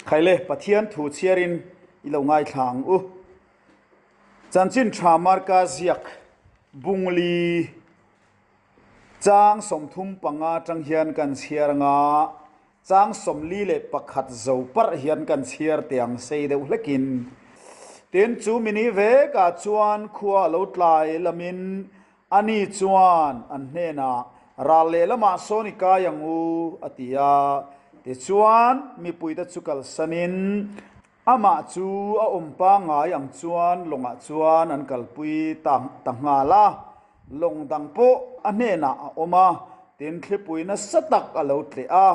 Khaile, Pathian thu chhiarin i lo ngaithla ang u. Chanchin tha Marka ziak Bungli chang 35 atang hian kan chhiar anga, chang 41 zo parh hian kan chhiar teh ang sei deuh hlekin. Tin, chu mini vekah chuan khua a lo tlai lamin Ani chuan an hnenah, Ral lehlamah sawn i kai ang u, a ti a. Tichuan, mipuite chu kalsanin amah chu a awm pangngai ang chuan lawngah chuan an kalpui ta ta nghal a. Lawng dang pawh a hnenah a awm a, tin thlipui nasa tak a lo tleh a,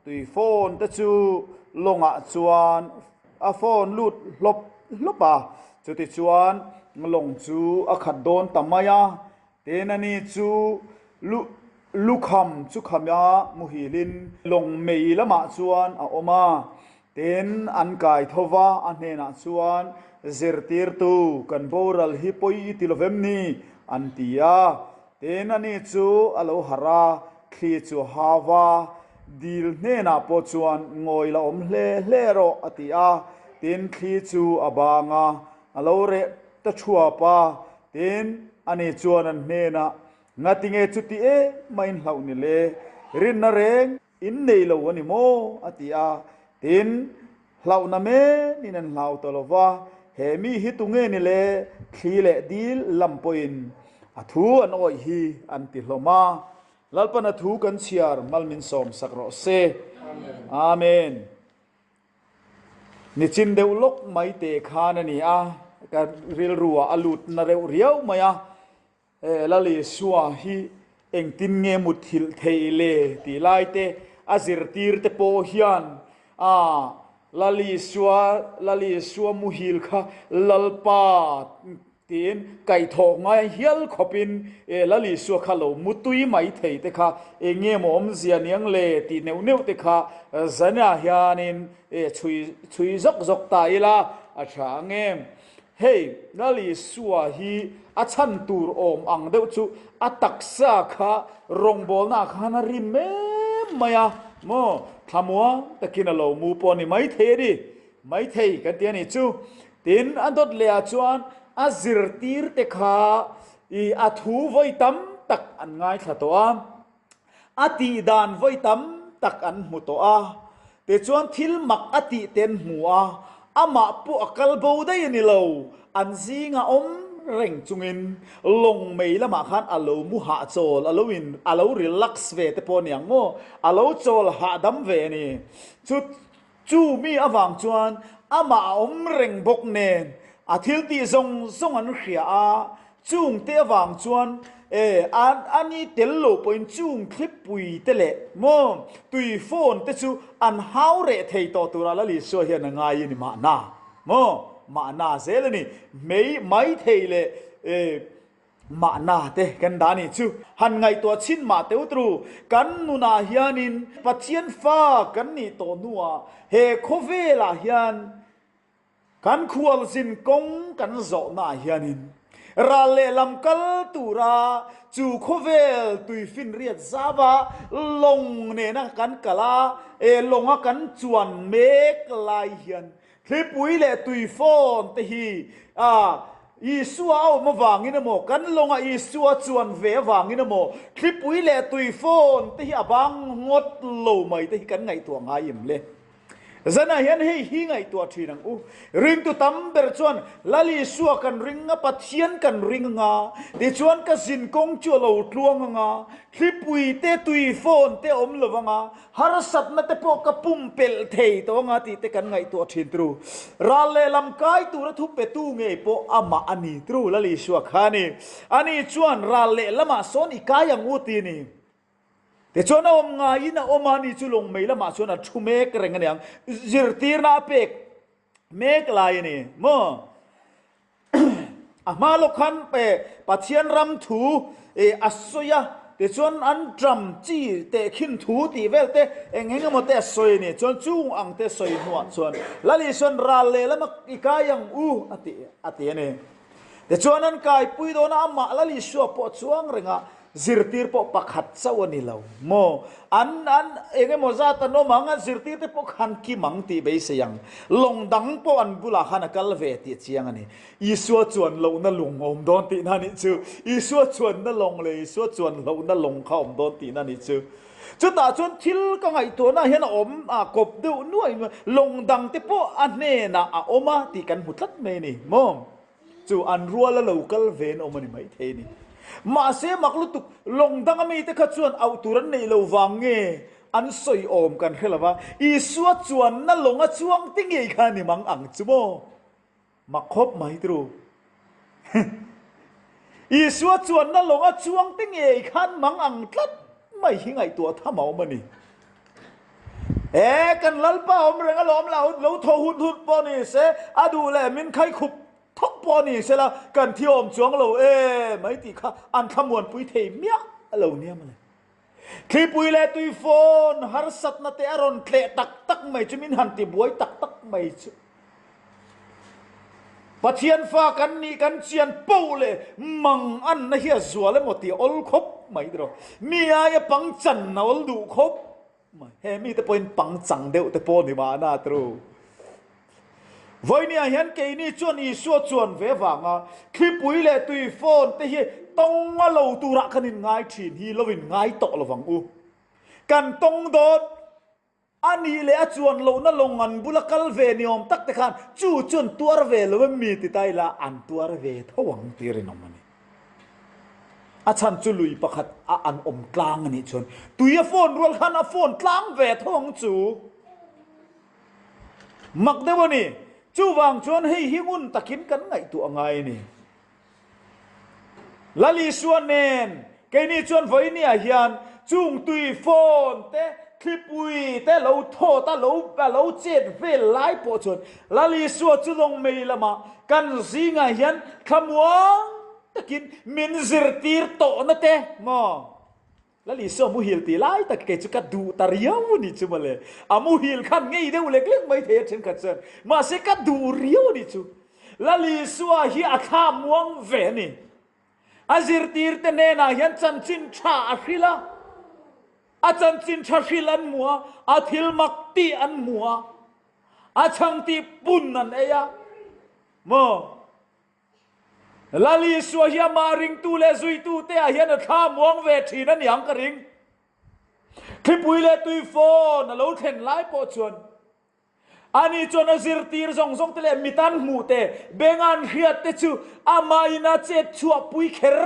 tui phone te chu lawngah chuan A phone lut hlawp hlawp a, chutichuan lawng chu a khat dawn ta mai a. Tin ani chu lu lukham chu khama muhilin lawng mei lamah chuan a awm a. Tin an kai tho va, a hnenah chuan, Zirtirtu, kan boral hi pawi i ti lovem ni? an ti a. Tin, ani chu a lo harh a, thli chu a hau va, dil hnenah pawh chuan ngawi la awm hle hle rawh, a ti a. Tin, thli chu a bang a, a lo reh ta thuap a. Tin, ani chuan an hnenah, Ngatinge chuti em mah in hlauh ni le? Rinna reng In nei lo a ni maw? a ti a. Tin, hlauhna menin an hlau ta lo va, He mi hi tunge ni le? Thli leh dil lam pawhin a thu an awih hi an ti hlawm a. Lalpan a thu kan chhiar mal min sawm sak rawh se. Amen. Nichin deuh lawk mai te khan a ni a, ka rilruah a lut na reuh riau mai a. He Lal Isua hi engtin nge mutthilh theih le tih lai te a zirtir te pawh hian a Lal Isua, Lal Isua muhil kha Lalpa tiin kaihthawh ngai hial khawpin e Lal Isua kha lo mutui mai thei te kha eng nge maw awmzia niang le tih neuh neuh te kha zanah hianin e chhui chhui zawk zawk ta ila a tha ang em. Hei, Lal Isua hi a chhan tur awm ang deuh chu a taksa kha rawngbawlnaah khan a rim em mai a, maw? Thlamuang takin a lo mu pawh a ni maithei a ni, maithei kan ti a nih chu. Tin, a dawt lehah chuan a zirtirte kha i a thu vawi tam tak an ngaithla tawh a. A tih dan vawi tam tak an hmu tawh a, tichuan thil mak a tih te an hmu a, amah pawh a kal bo daih a ni lo, an zinga awm reng chungin lawng mei lamah khan a lo mu hahchawl, a lo in a lo relax ve te pawh a ni ang maw, a lo chawl hahdam ve a ni. Chu Chu mi avang chuan amah a awm reng bawk nen a thil tih zawng zawng an hria a, chung te avang chuan e a ni tel lo pawhin chung thlipui te leh maw tui phone te chu an hau reh thei tawh tura Lal Isua hian a ngai a ni mahna maw mahna zel a ni mei mai thei leh e Mahna te kan dah nih chu han ngaihtuah chhin mah teu tru. Kan nunah hianin Pathian fa kan nih tawh hnuah he khawvelah hian kan khualzin kawng kan zawhnaah hianin ral lehlam kal tura chu khawvel tuifinriat zava lawng nena kan kal a, e lawnga kan chuan mek lai hian Thlipui leh tui fawn te hi a Isua a awm avangin emaw, kan lawngah Isua chuan ve avangin emaw, thlipui leh tui fawn te hi a bang ngawt lo mai te hi kan ngaihtuah ngai em le? Zanah hian hei hi ngaihtuah thin ang u. Ringtu tam ber chuan Lal Isua kan ring a, Pathian kan ring anga, tichuan ka zin kawng chu a lo tluang anga, thlipui te tui fawn te awm lo anga, Harsatna te pawh ka pumpelh thei tawh anga tih te kan ngaihtuah thin tru. Ral leh lam kai tura thu petu ngei pawh amah a ni tru Lal Isua kha a ni. Ani chuan ral leh lamah sawn i kai ang u ti a ni. Tichuan a awm ngaiin a awm a, ani chu lawng mei lamah chuan a thu mek reng a niang. Zirtirna a pek mek lai a ni maw? A hma lawk khan Pathian ram thu a sawi a, tichuan an ṭam chi tehkhin thu tih vel te eng eng emaw te a sawi a ni. Chuan chung ang te sawi hnuah chuan Lal Isuan ral lehlam a i kai ang u a ti a ti a ni. Tichuan an kaipui dawn a, amah Lal Isua pawh a chuang reng a. Zirtir pawh pakhat chauh a ni lo maw? An an eng emaw zat an awm ang a, zirtirte pawh khan kim ang tih beisei ang. Lawng dang pawh an bulah khan a kal ve tih a chiang a ni. Isua chuan lohna lung a awm dawn tihna a nih chu. Isua chuanna lawng leh Isua chuan lohna lawng kha a awm dawn tihna a nih chu. Chutah chuan thil ka ngaihtuahna hian a awm a kawp deuh nuai nuai, lawng dangte pawh a hnenah a awm a tih kan hmu tlat mai a ni maw? Chu an rual a lo kal ve an awm a ni maithei a ni. Mahse mak lutuk, lawng danga mite kha chuan auh tur an neih lo vang nge an sawi awm kan hre lo va, Isua chuanna lawng a chuang te ngei kha a ni mang ang chu maw? Mak khawp mai tru. Isua chuanna lawng a chuang te ngei khan mang ang tlat mai hi ngaihtuah tham a awm a ni. E, kan Lalpa awm reng alawm la, lo thaw hut hut pawh ni se, a duh leh min khai khup thawk pawh ni se la, kan thi awm chuang lo e mai tih kha an thlamuanpui thei miah lo nia mawle. Thlipui leh tuifawn harsatna te a rawn tleh tak tak mai chu min han tibuai tak tak mai chu. Pathian fa kan nih kan chian poh leh mang anna hi a zual emaw tih a awl khawp mai tiraw. Mi aia pangchan a awl duh khawp mai. He mite pawhin pangchang deuh te pawh ni mahna tiraw. Vawinia hian keini chuan Isua chuan ve vanga thlipui leh tui phone te hi tawng a lo turah kan inngai thin hi lo inngai tawh lovang u. Kan tawng dawn a nih leh a chuan lohna lawng an bula kal ve ni awm tak te khan chu chuan tuar ve lo em mi ti ta ila an tuar ve tho ang tih rinawm a ni. A chhan chu lui pakhat a an awm tlang a nih chuan tui a phone rual khan a phone tlang ve tho ang chu. Mak deuh a ni. Chuvang chuan hei hi ngun takin kan ngaihtuah a ngai a ni. Lal Isua nen keini chuan vawinia hian chung tui phone te, thlipui te lo thawt a, lo a lo chet vel lai pawh chuan Lal Isua chu lawng mei lamah kan zingah hian thlamuang takin min zirtir tawhna te maw? Lal Isua muhil tih lai tak kei chu ka duh ta riau a nih chu mawle. A muhil khan ngei deuh lek lek mai thei a thenkhat chuan. Mahse ka duh riau a nih chu. Lal Isua hi a thla muang ve a ni. A zirtirte hnenah hian chanchin tha a hrilh a. A chanchin tha hrilh an hmu a, a thil mak tih an hmu a, a chhang tih pun an ei a. Maw? Lal Isua hi amah ringtu leh zuitute ah hian a thla muang ve thin a niang ka ring. Thlipui leh tuifawn a lo thlen lai pawh chuan ani chuan a zirtir zawng zawng te leh mit an hmuh te, beng an hriat te chu amah in a chet chhuah pui kher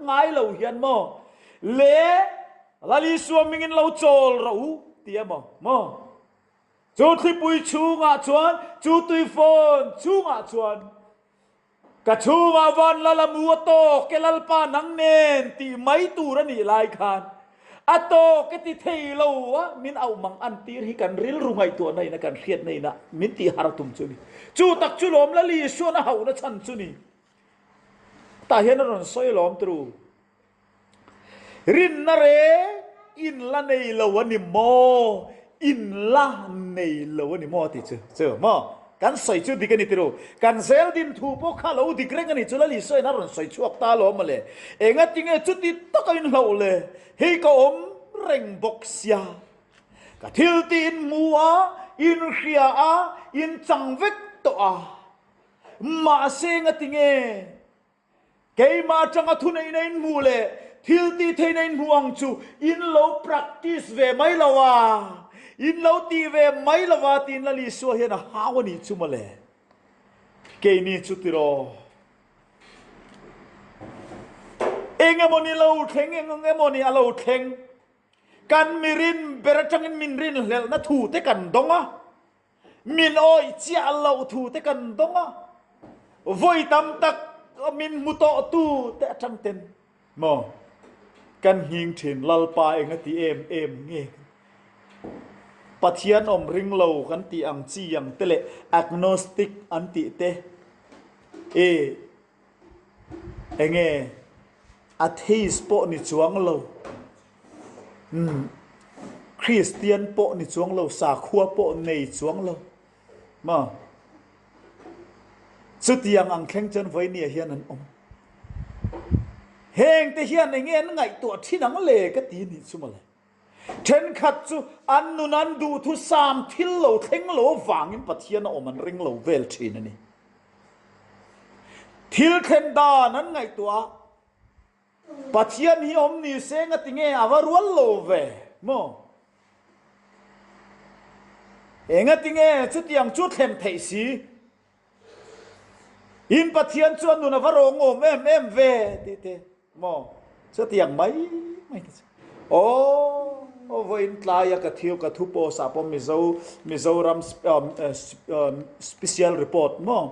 ngai lo hian maw le Lal Isua mingin lo chawl rawh u ti a maw maw? Chu thlipui chhungah chuan, chu tuifawn chhungah chuan, Ka chhungah van lal a mu a tawk e Lalpa nang nen tih mai tur a nih lai khan, a tawk e ti thei lo a min auh mang an tir hi kan rilru ngaihtuahna ina kan hriatna ina min tih har tum chu a ni. Chu tak chu lawm Lal Isuan a hauhna chhan chu ni. Tah hian a rawn sawi lawm turu. Rinna reng in la nei lo a ni maw? In la nei lo a ni maw tih chu chu maw? Kan sawi chu dik a ni tiru. Kan zel din thu pawh kha lo dik reng a ni chu Lal Isuain a rawn sawi chhuak ta alawm mawle. Engatinge chuti taka in hlauh le? Hei ka awm reng bawk sia. Ka thil tih in hmu a, in hria a, in chang vek tawh a. Mahse engatinge? Keimah atanga thuneihna in hmuh leh thil tih theihna in hmuh ang chu in lo practice ve mai lo a, in lo tih ve mai lo a tiin Lal Isua hian a hau a nih chu mawle. Keini chu tiraw. Eng emaw ni lo thleng, eng emaw ni a lo thleng. Kan mirin ber atangin min rinhlelhna thu te kan dawng a. Min awih chiah loh thu te kan dawng a, vawi tam tak min hmu tawh tu te atang ten maw kan nghing thin Lalpa eng a ti em em nge Pathian awm ring lo kan tih ang chi ang te leh agnostic an tih te e enge atheist pawh ni chuang lo. Umm Kristian pawh ni chuang lo, sakhua pawh nei chuang lo maw? Chutiang ang thleng chuan vawinia hian an awm. Hengte hian enge an ngaihtuah thin ang le ka ti nih chu mawle. Thenkhat chu an nun an duhthusam thil lo thleng lo avangin Pathian a awm an ring lo vel thin a ni. Thil thlen dan an ngaihtuah a, Pathian hi awm ni se ngati nge a va rual lo ve maw? Engati nge chutiang chu thlen theih si? In Pathian chuan nun a va rawng awm em em ve tih te maw? Chutiang mai mai te chu. Aw, vawiin tlaia ka thiu ka thu post ah pawh Mizo Mizoram special report maw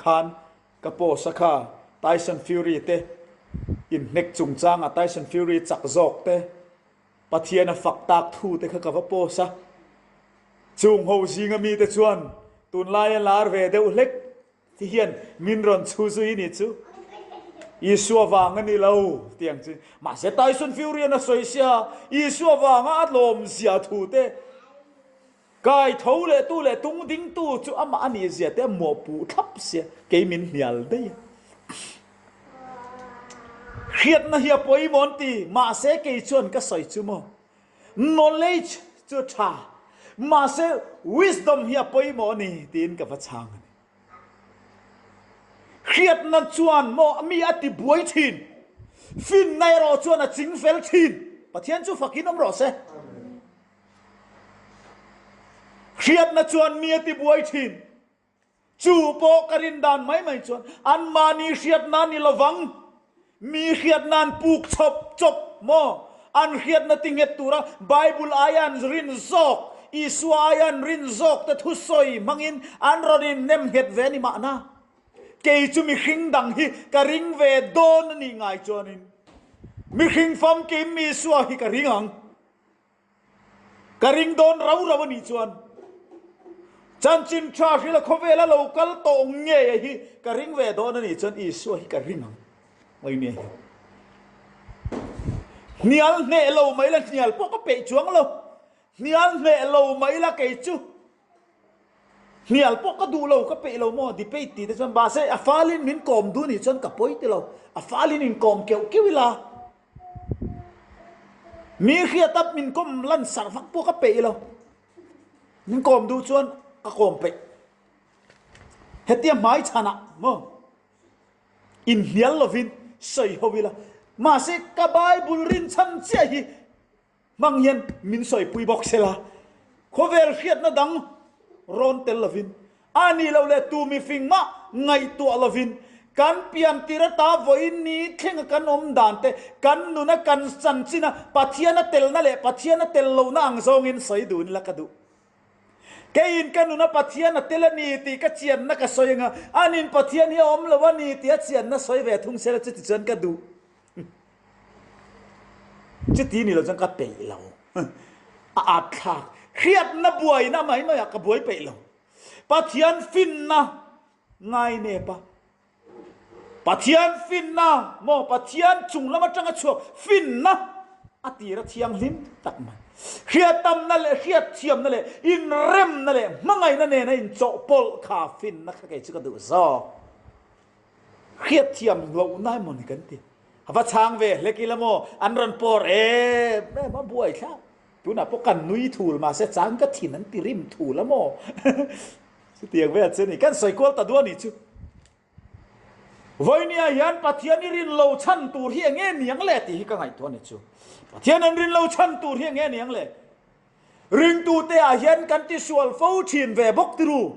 khan Ka post a kha Tyson Fury te inhnek chungchanga Tyson Fury chak zawk te Pathian a fak tak thu te kha ka va post a. Chung ho zinga mi te chuan tunlaia lar ve deuh hlek ti hian min rawn chhu zui ni chu Isua vang a ni lo tiang chu. Mahse Tyson Fury an a sawi sia Isua vanga a tlawm zia thu te Kai tho leh tu leh tung ding tu chu amah a nih zia te a muahpuh thlap sia, kei min hnial daih a. Hriatna hi a pawimawh an ti, mahse kei chuan ka sawi chu maw, knowledge chu a tha, mahse wisdom hi a pawimawh a ni tiin ka va chhang a ni. Hriatna chuan maw mi a ti buai thin, finna erawh chuan a ching fel thin. Pathian chu fakin awm rawh se. Hriatna chuan mi a tibuai thin. Chu pawh ka rin dan mai mai chuan anmahni hriatna ni lovang, mi hriatna an puk chawp chawp maw? An hriatna tinghet tura Bible aia an rin zawk, Isua aia an rin zawk te thusawi hmangin an rawn innem nghet ve a ni mahna. Kei chu mihring dang hi ka ring ve dawn a nih ngai chuanin mihring famkim Isua hi ka ring ang. Ka ring dawn rau rau a nih chuan chanchin tha hrila khawvela lo kal tawh ngei a hi ka ring ve dawn a nih chuan Isua hi ka ring ang. Ngawi hian hnial hneh lo mai la hnial pawh ka peih chuang lo. Hnial hneh lo mai la kei chu Hnial pawh ka duh lo, ka peih lo maw debate tih te chuan mahse a falin min kawm duh nih chuan ka pawi ti lo. A falin inkawm keuh keuh ila. Mi hriat a min kawm lan sarh vak pawh ka peih lo. Min kawm duh chuan ka kawm peih. Hetia hmai chhanah maw inhnial lovin sawi ho ila. Mahse ka Bible rinchhan chiah hi Hmang hian min sawipui bawk sela, khawvel hriatna dang rawn tel lovin, a nih loh leh tu mifing mah ngaihtuah lovin, kan pian tir ata vawiin ni thlenga kan awm dan te, kan nuna kan chanchina Pathian a telna leh Pathian a tel lohna ang zawngin sawi dun ila ka duh. Keiin ka nuna Pathian a tel a ni tih ka chianna ka sawi anga, anin Pathian hi a awm lo a ni tih a chianna sawi ve thung sela chuti chuan ka duh. Chuti ni lo chuan ka peih lo. A at thlak. Hriatna buaina mai mai ah ka buai peih lo. Pathian finna ngai nep a. Pathian finna maw Pathian chung lam atanga chhuak finna a tir a thianghlim tak mai. Hriattamna leh hriatthiamna leh inremna leh hmangaihna nena inchawhpawlh kha finna kha kei chu ka duh zawk. Hriatthiam lohna emaw ni kan ti. A va chhang ve hlek ila maw? An rawn pawr em em a, buai thlak. Tunah pawh kan nui thul mahse chang ka thin an ti rim thul a maw? Chutiang vel chu a ni. Kan sawi kual ta duh a nih chu. Vawinia hian Pathian i rin lo chhan tur hi enge niang le tih hi ka ngaihtuah a ni chu. Pathian an rin lo chhan tur hi enge niang le? Ringtute ah hian kan tisual fo thin ve bawk tiru.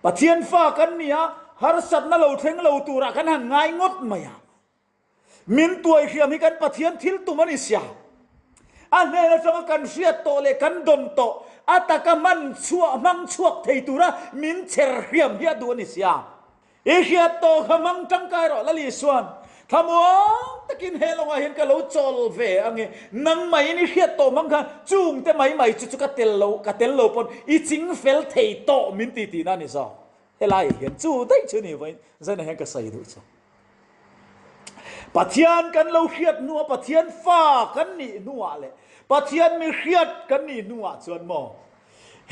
Pathian fa kan ni a, harsatna lo thleng lo turah kan han ngai ngawt mai a. Min tuai hriam hi kan Pathian thil tum a ni sia. A hnen atanga kan hriat tawh leh kan dawn tawh, a taka hman chhuah hmang chhuak thei tura min cher hriam hi a duh a ni sia. I hriat tawh kha hmang tangkai rawh Lali Suan. Thlamuang takin he lawngah hian ka lo chawl ve ange. Nang maiin i hriat tawh hmang khan chungte mai mai chu chu ka tel lo, ka tel lo pawn i ching fel thei tawh min ti tihna a ni zawk. Helaiah hian chu daih chu ni vawiin zainah hian ka sawi duh chu. Pathian kan lo hriat hnuah Pathian fa kan nih hnuah leh Pathian mi hriat kan nih hnuah chuan maw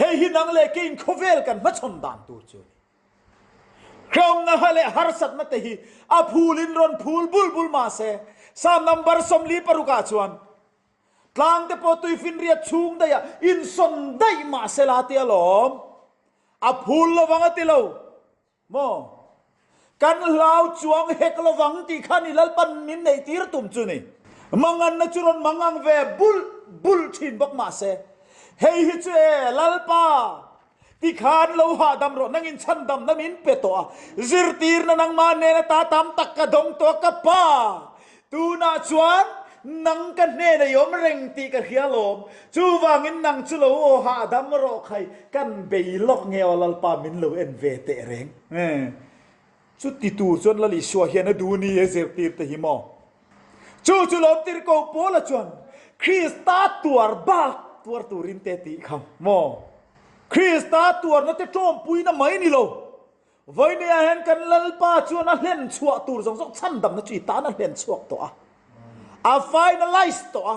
hei hi nang leh keiin khawvel kan hmachhawn dan tur chu a ni. Hrehawmna leh harsatna te hi a phulin rawn phul bul bul mah se, Psalm number 46 ah chuan, Tlang te pawh tuifinriat chhung daihah insawn daih mah se la ti alawm. A phul lovang a ti lo maw? Kan hlau chuang hek lovang tih kha ni Lalpan min neih tir tum chu ni. Manganna chu rawn mangang ve bulh bulh thin bawk mah se, hei hi chu e Lalpa Tikhan lo hahdam rawh, nangin chhandamna min pe tawh a, zirtirna nangmah nen ata tam tak ka dawng tawh a ka Pa, tunah chuan nang ka hnena i awm reng tih ka hria alawm, chuvangin nang chu lo aw hahdam rawh khai, kan bei lawk nge aw Lalpa min lo en ve teh reng. Chuti tur chuan Lal Isua hian a duh ni e zirtir te hi maw? Chu chu lawmtir ko Paula chuan Krista tuar bak tuar turin te tih kha maw? Krista tuarna te tawmpuina mai ni lo. Vawinia hian kan Lalpa chuan a hlen chhuah tur zawng zawng chhandamna chu i tan a hlen chhuak tawh a, a finalize tawh a.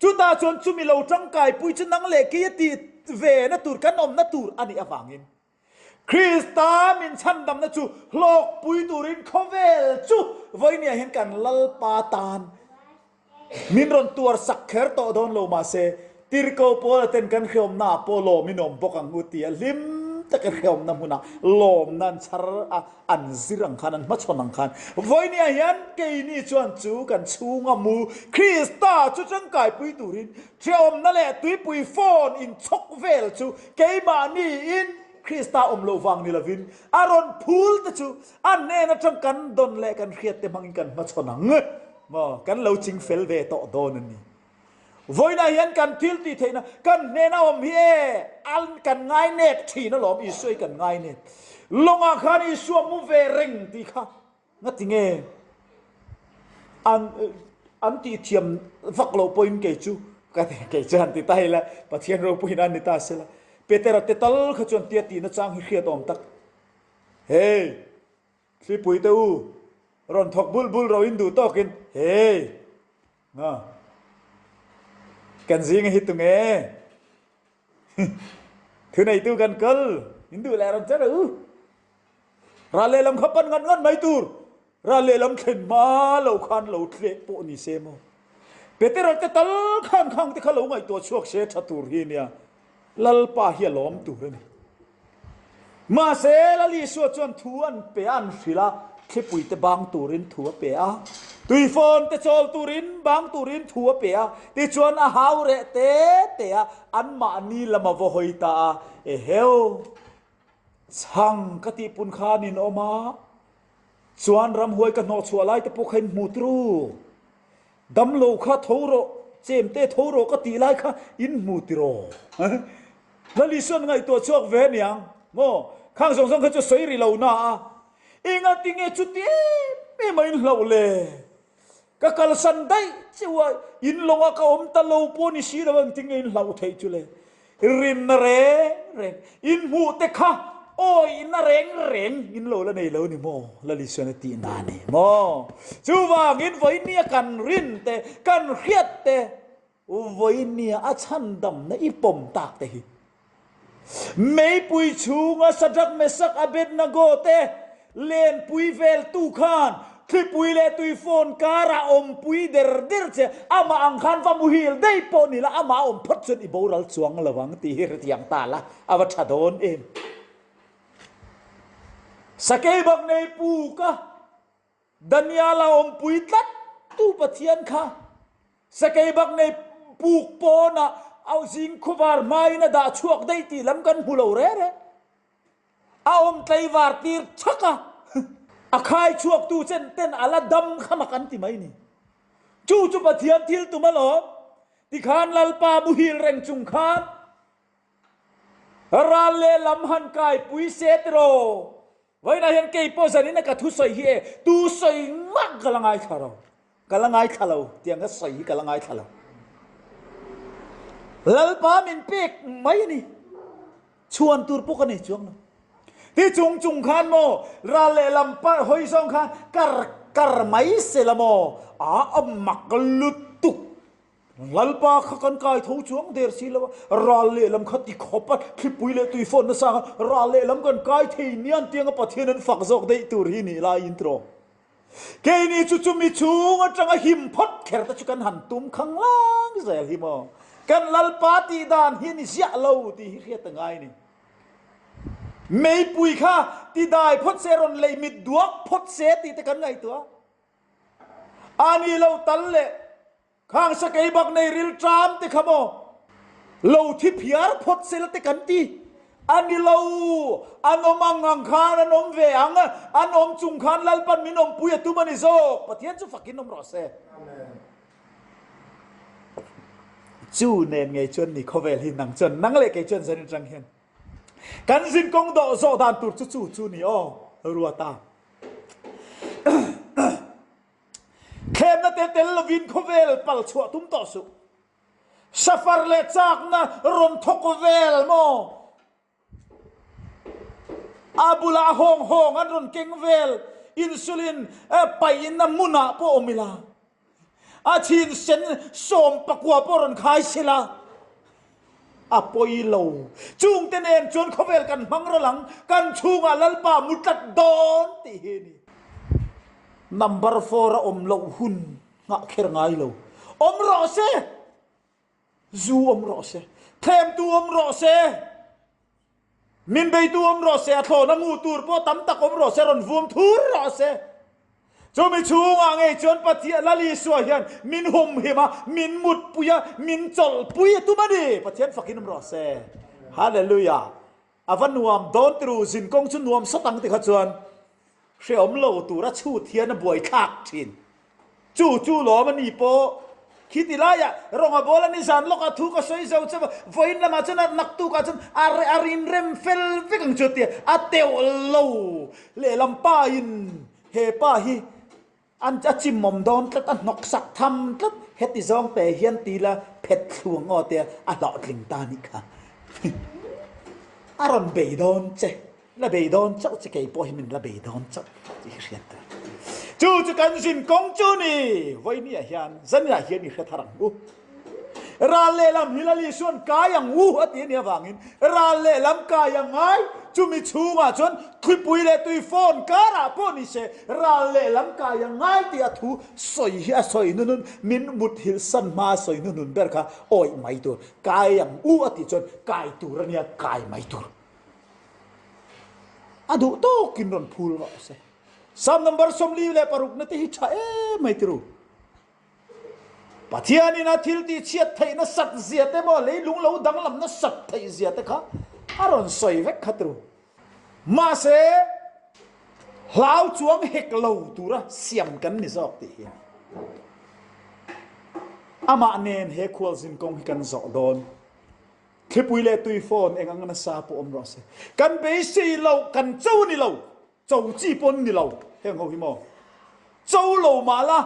Chutah chuan chumi lo tangkaipui chu nang leh kei a tih ve na tur kan awmna tur a nih avangin Krista min chhandamna chu hlawkpui turin khawvel chu vawinia hian kan Lalpa tan min rawn tuar sak kher tawh dawn lo mahse Tirhkoh Paula ten kan hreawmna ah pawh lawm in awm bawk ang u tia hlim taka hreawmna hmunah lawmna an chhar a an zir ang khan an hmachhawn ang khan vawinia hian keini chuan chu kan chhunga mu Krista chu tangkaipui turin hreawmna leh tuipui phone inchhawk vel chu Keimahniin Krista awm loh vang ni lovin a rawn phul te chu a hnen atang kan dawn leh kan hriat te hmangin kan hmachhawn ang maw? Kan lo ching fel ve tawh dawn a ni. Vawiinah hian kan thil tih theihna kan hnena awm hi e an kan ngainep thin alawm Isua hi kan ngainep. Lawngah khan Isua mu ve reng tih kha Ngati nge an an tih thiam vak loh pawhin kei chu ka ti kei chu han ti ta ila Pathian ropuiin an ni ta sela Petera te tal kha chuan tia tihna chang hi hriat awm tak hei thlipui te u rawn thawk bul bul ro in duh tawkin hei nga kan zinga hi tunge thuneitu kan kal in duh leh rawn che rawh u. Ral lehlam kha pan ngat ngat mai tur. Ral lehlam thlen hma lo khan lo tleh pawh ni se maw. Petera te tal khan khang te kha lo ngaihtuah chhuak se tha tur hi nia. Lalpa hi a lawm tur a ni. Mahse, Lal Isua chuan thu an pe a, an hrilh a, thlipui te bang turin thu a pe a, tuifawn te chawl turin bang turin thu a pe a, tichuan a hau reh te te a, anmahni lam a va hawi ta a, Eheu! Chhang ka tih pun khan in awm a, chuan ramhuai ka hnawh chhuah lai te pawh kha in hmu tru. Damlo kha tho rawh, chem te tho rawh ka tih lai kha in hmu tiraw. Lal Isuan ngaihtuah chhuak ve aniang maw? Khang zawng zawng kha chu sawi ri lo na a, engatinge chuti em em a in hlauh le? Ka kalsan daih cheu a, in lawngah ka awm ta lo pawh ni si lo a, engtin nge in hlauh theih chu le? Rinna reng reng, in hmuh te kha awihna reng reng in lo la nei lo ni maw? Lal Isuan a tih na ni maw? Chuvangin vawinia kan rin te, kan hriat te, Vawinia a chhandamna i pawm tak te hi meipui chhunga Shadrach, Meshach, Abednego te lenpui veltu khan thlipui leh tuifawn karah awmpui der der che amah ang khan va muhil daih pawh ni la amah a awm phawt chuan i boral chuang lo ang tih hi hrethiam ta la a va tha dawn em. Sakei bak nei puk a. Daniela awmpui tlat tu Pathian kha sakeibak nei puk pawnah au zing khuvar hmain a dah chhuak daih tih lam kan hmu lo re re. A awm tlaivar tir chhak a, a khai chhuak tu chen ten a la dam kha mak an ti mai ni. Chu chu Pathian thil tum alawm. Tikhan Lalpa muhil reng chung khan ral lehlam han kaipui se tiraw. Vawiinah hian kei pawh zanin a ka thusawi hi e, tu sawi mah ka la ngaithla lo, ka la ngaithla lo tiang ka sawi hi ka la ngaithla lo. Lalpa min pek mai a ni, chhuan tur pawh ka nei chuang lo. Ti chung chung khan maw, ral lehlam hawi zawng khan kar kar mai se la maw, a mak lutuk. Lalpa kha kan kai tho chuang der si lo a, ral lehlam kha ti khawp a, thlipui leh tui fawn nasa khan ral lehlam kan kai thei nian tianga Pathian an fak zawk daih tur hi nih laiin tiraw. Keini chu chumi chhung atanga him phawt kher te chu kan han tum khang lang zel hi maw. Kan Lalpa tih dan hi a ni ziah lo tih hi hriat a ngai ni. Meipui kha ti dai phawt se rawn lei mit duak phawt se tih te kan ngaihtuah. A ni lo tal leh Khang sakei bak nei rilṭam te kha maw lo thi phiar phawt sela te kan ti. A ni lo, an awm ang ang khan an awm ve ang, an awm chung khan Lalpan min awmpui a tum a ni zawk. Pathian chu fakin awm rawh se. Chu nen ngei chuan ni khawvel hi nang chuan nang leh kei chuan zanin atang hian kan zinkawng dawh zawh dan tur chu chu chu ni aw Ruata. Thlemna te tel lovin khawvel pal chhuah tum tawh suh. Safar leh chakna rawn thawk vel maw? A bulah a hawng hawng an rawn keng vel, insulin paih in a hmunah pawh awm ila, a chhin sen 19 pawh rawn khai sela. A pawi lo. Chungte nen chuan khawvel kan hmang ral ang, kan chhungah Lalpa mu tlat dawn tih hi a ni. Number four a awm loh hun nghah kher ngai lo. Awm rawh se! Zu awm rawh se! Thlemtu awm rawh se! Min beitu awm rawh se, a thlawhna mu tur pawh tam tak awm rawh se, rawn vum thur rawh se. Chumi chhungah ngei chuan Pathian Lal Isua hian min humhim a, min mutpui a, min chawlhpui a tum a ni. Pathian fakin awm rawh se. Hallelujah. A va nuam dawn tiru, zinkawng chu nuam sawt ang ti kha chuan Hreawm lo tura chhut hian a buaithlak thin. Chu chu lawm a ni pawh. Khiti laiah rawng a bawl a ni zan lawkah thu ka sawi zo che va, vawiin lamah chuan a naktukah chuan a a rinrem fel vek ang chu a ti a, a teuh lo. Lehlam pain he pa hi An a chimawm dawn tlat, a hnawk sak tham tlat, heti zawng te hian ti la phet thluang aw tia a hlawhtling ta nih kha. A rawn bei dawn che, la bei dawn chauh che kei pawh hi min la bei dawn chauh tih hi hriat tur. Chu chu kan zin kawng chu ni, vawinia hian zaniah hian i hre thar ang u. Ral lehlam hi Lal Isua'n kai ang u a ti a nih avangin ral lehlam kai a ngai. Chumi chhungah chuan thlipui leh tui phone karah pawh ni se ral lehlam kai a ngai tih a thu sawi hi a sawi nunun min muthilh san hma a sawi nunun ber kha awih mai tur. Kai ang u a tih chuan kai tur a nia kai mai tur. A duh tawkin rawn phul rawh se. Psalm number 46 na te hi tha em mai tiru. Pathianin a thil tih chhiat theih nasat zia te maw leilung lo danglam nasat theih zia te kha a rawn sawi vek kha tru. Mahse, hlau chuang hek lo tura siam kan ni zawk tih hi a ni. Amah nen he khualzin kawng hi kan zawh dawn. Thlipui leh tui fawn eng ang nasa pawh awm rawh se. Kan beisei loh kan cho ni lo. Cho chi pawh an ni lo heng ho hi maw? Cho lo mah la,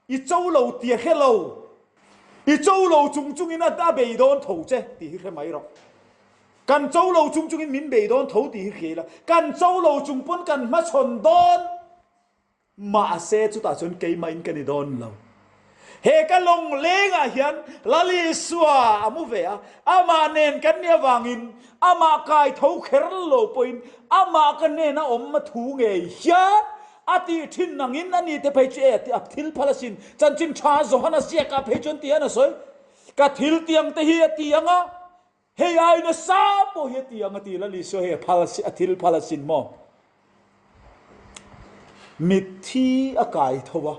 i cho lo tia hre lo. I cho lo chung chungin a a bei dawn tho che tih hi hre mai rawh. Kan cho lo chung chungin min bei dawn tho tih hi hria ila, kan cho lo chung pawn kan hmachhawn dawn. Mahse chutah chuan keimahin ka ni dawn lo. He ka lawng lengah hian Lal Isua a mu ve a, amah nen kan nih avangin amah kai tho kher lo pawhin amah ka hnena awm a thu ngei hian a tih thin angin a ni te phei chu e a ti a thil phal asin. Chanchin tha Johana ziakah phei chuan ti hian a sawi, Ka thil tiang te hi a ti ang a, Hei ai nasa pawh hi a ti ang a ti Lal Isua hei a phal a thil phal asin maw? Mitthi a kai tho a,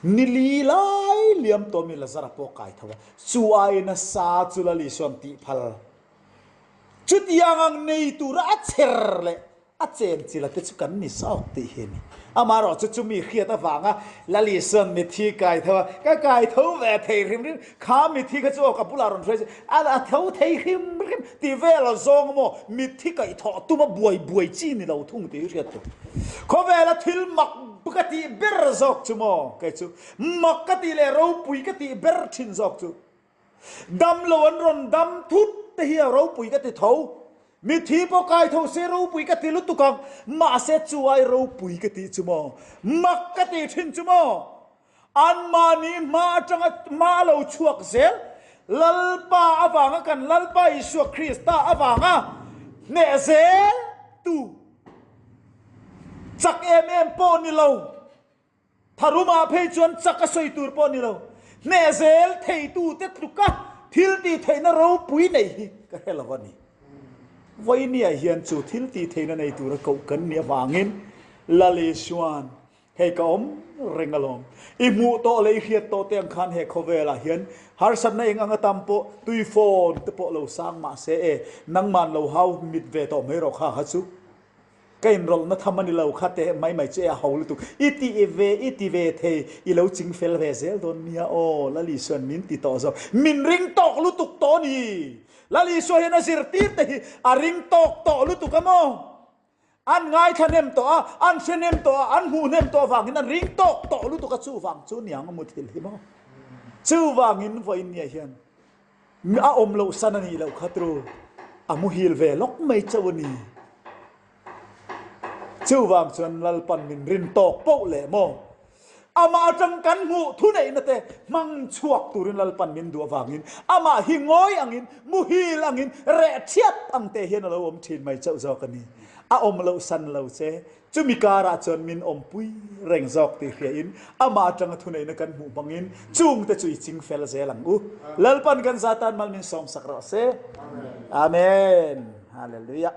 nili lai liam tawh mi Lazara pawh a kai tho a, chu ai nasa chu Lal Isua'n tih phal. Chutiang ang nei tura a cher leh A chenchilh a te chu kan ni zawk tih hi a ni. Amaherawh chu chumi hriat avanga Lal Isua'n mithi kai tho a, ka kai tho ve thei hrim hrim, kha mithi kha chu aw ka bulah rawn hruai se, a a tho thei hrim hrim tih vel a zawng maw, mithi kaihthawh tuma buai buai chi ni lo thung tih hi hriat tur. Khawvela thil mak ka tih ber zawk chu maw kei chu, mak ka tih leh ropui ka tih ber thin zawk chu, Dam lo an rawn dam thut te hi a ropui ka ti tho. Mithi pawh kai tho se ropui ka ti lutuk ang. Mahse chu ai ropui ka tih chu maw? Mak ka tih thin chu maw? Anmahni hma atanga hma a lo chhuak zel, Lalpa avanga kan Lalpa Isua Krista avanga hneh zel tu chak em em pawh ni lo, tharumah phei chuan chak a sawi tur pawh ni lo, hneh zel theitute tluka thil tih theihna ropui nei hi ka hre lo a ni. Vawinia hian chu thil tih theihna nei tura koh kan nih avangin Lal Isua'n Hei ka awm reng alawm. I hmuh tawh leh i hriat tawh te ang khan he khawvelah hian harsatna eng anga tam pawh tui phone te pawh lo sang mah se e, nangman lo hau mit ve tawh mai rawh kha kha chu. Ka inrawlhna tham a ni lo kha teh mai mai chu e a ho lutuk. I ti ve i ti ve thei i lo ching fel ve zel dawn nia aw Lalisuan min ti tawh zawk. Min ring tawk lutuk tawh a ni. Lalisua hian a zirtir te hi a ring tawk tawh lutuk a maw? An ngaithla hnem tawh a, an hre hnem tawh a, an hmuh hnem tawh avangin an ring tawk tawh lutuk a, chuvang chu niang a muthilh hi maw? Chuvangin vawiin nia hian a awm loh san a nih loh kha tru, a muhil ve lawk mai chauh a ni. Chuvang chuan Lalpan min rin tawk poh leh maw? Amah atang kan hmuh thuneihna te hmang chhuak turin Lalpan min duh avangin amah hi ngawi angin, muhil angin, reh thiat ang te hian a lo awm thin mai chauh zawk a ni. A awm loh san lo che, chumi karah chuan min awmpui reng zawk tih hriain amah atanga thuneihna kan hmuh hmangin chungte chu i ching fel zel ang u. Lalpan kan za tan mal min sawmsak rawh se. Amen. Hallelujah.